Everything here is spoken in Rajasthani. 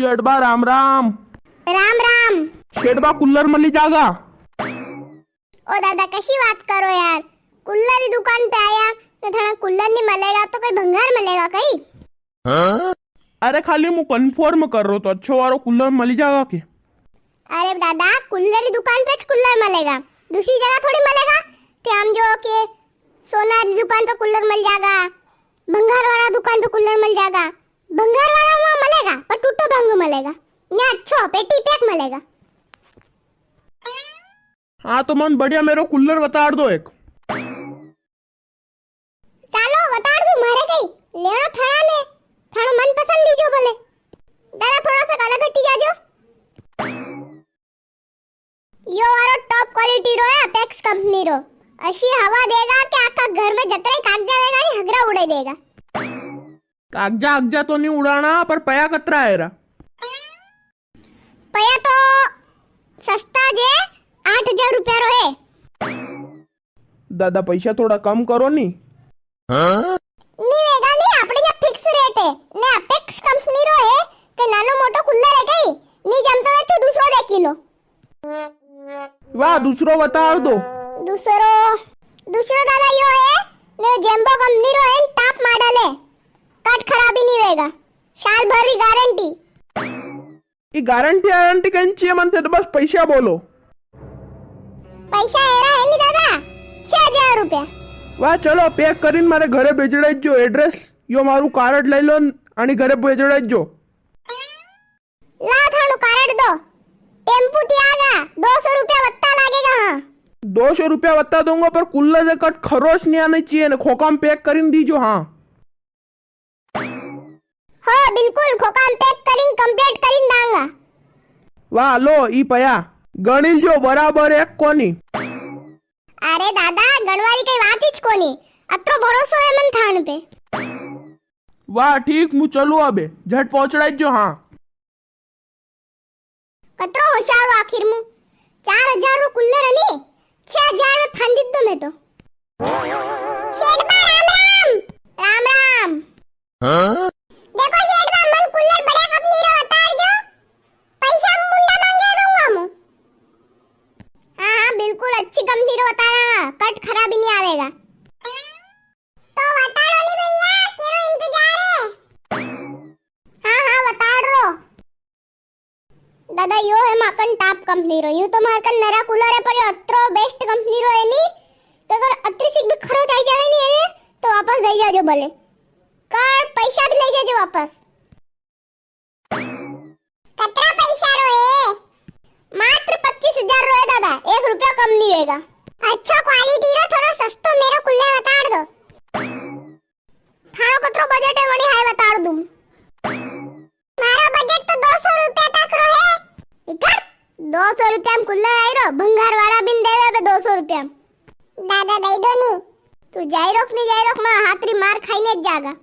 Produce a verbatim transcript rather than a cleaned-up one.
सेठ बा राम राम। राम राम। सेठ बा कूलर मली जागा? ओ दादा, कशी बात करो यार, कूलर री दुकान पे आया तो थाना कूलर नी मलेगा तो कोई भंगार मलेगा कई? अरे खाली मु कन्फर्म कर रो तो अच्छो वारो कूलर मली जागा के? अरे दादा, कूलर री दुकान पे ज कूलर मलेगा, दूसरी जगह थोड़ी मलेगा। के हम जो के सोना री दुकान पे कूलर मल जागा, भंगार वाला दुकान पे कूलर मल जागा। भंगार वाला वहाँ मलेगा पर टूटो भंग मलेगा, या अच्छो पेटी पैक मलेगा। हाँ तो मन बढ़िया मेरो कूलर वताड़ दो एक। चालो वताड़ दूं, मारे कई लेणो थाणा ने, थाणो मनपसंद लीजो भले। दादा थोड़ा सा अलग हटी जाजो। यो वारो टॉप क्वालिटी रो है, अपेक्स कंपनी रो। अशी हवा देगा कि आखा घर में जतरा ही कागजा वेगा नी हगरा उड़ाई देगा। कागजा अगजा तो नी उड़ाना, पर पया कतरा है रा? पया तो सस्ता जे आठ हजार रुपया रो है। दादा पैसा थोड़ा कम करो नी। नी वेगा नी, आपणे यहाँ फिक्स रेट है। ने अपेक्स कंपनी रो है के नानो मोटो कूलर है कई, नी जमतो है तो दूसरो देखी लो। वाह, दूसरो वताड़ दो। दूसरो, दूसरो दादा यो है, ने जेम्बो कंपनी रो है, टॉप मॉडल है, कट खराबी नी वेगा, साल भर री गारंटी। ई गारंटी वारंटी कई नी चइये मन थे, तो बस पैसा बोलो। पैसा एरा है नी दादा, छह हजार रुपया। वाह, चलो पैक करीन मारे घरे भेजड़ाई जो। एड्रेस यो मारू कार्ड लई लो, अणी घरे भेजड़ाई जो। ला थाणू कार्ड दो, टेम्पू ती आगा, दो सौ रुपया वत्ता लागेगा। हाँ, दो सौ रुपया वत्ता दूंगा, पर कूलर से कट खरोच नी आनी चइये, ने खोखा में पैक करीन दीजो। हाँ। हो, बिल्कुल, खोखा में पैक करीन कंप्लीट करीन दांगा। वाह, लो, ई पया, गणी लीजो, बराबर एक कोनी। अरे दादा, गणवारी कई बात ही कोनी, अतरो भरोसो है मन थान पे। वाह, ठीक, मु चलू अबे, झट पहुंचड़ाई जो। हाँ। कतरो होशियार हो आखिर मु। चार हजार रो कूलर है नी, छह हजार में फांदी दो मैं तो। सेठ बा राम राम। राम राम। हाँ? देखो सेठ बा, मन कूलर बढ़िया कंपनी रो वताड़ जो, पैसा मुंडा मांगे दूंगा मु। हाँ हाँ, बिल्कुल अच्छी कंपनी रो वताड़ांगा, कट खराबी नी आवेगा। तो वताड़ो नी भैया, केरो इंतजार है? हाँ हाँ, वताड़ रो। दादा, यो है माकन टॉप कंपनी रो। यूं तो मार कन नरा कूलर है, पर यो अतरो बेस्ट कंपनी रो है नी। तो अगर अतरी सी भी खरोच आई जावे नी है, तो वापस दे जाजो भले। कर पैसा भी ले जाजो वापस। कतरा पैसा रो है? मात्र पच्चीस हजार रो है दादा, एक रुपया कम नी होएगा। अच्छो क्वालिटी रो थोड़ो सस्तो मेरो कूलर वताड़ दो। थारो कतरो बजट है, वणी हाय वताड़ दूं। मारो बजट तो दो सौ रुपया तक रो है। इकर, दो सौ रुपया में कूलर आई रो, भंगार वाला बिन देवे बे दो सौ रुपया में। दादा, दई दो नी। तू जाई रोक नी जाई रोक, मैं हाथ री मार खाई ने जागा।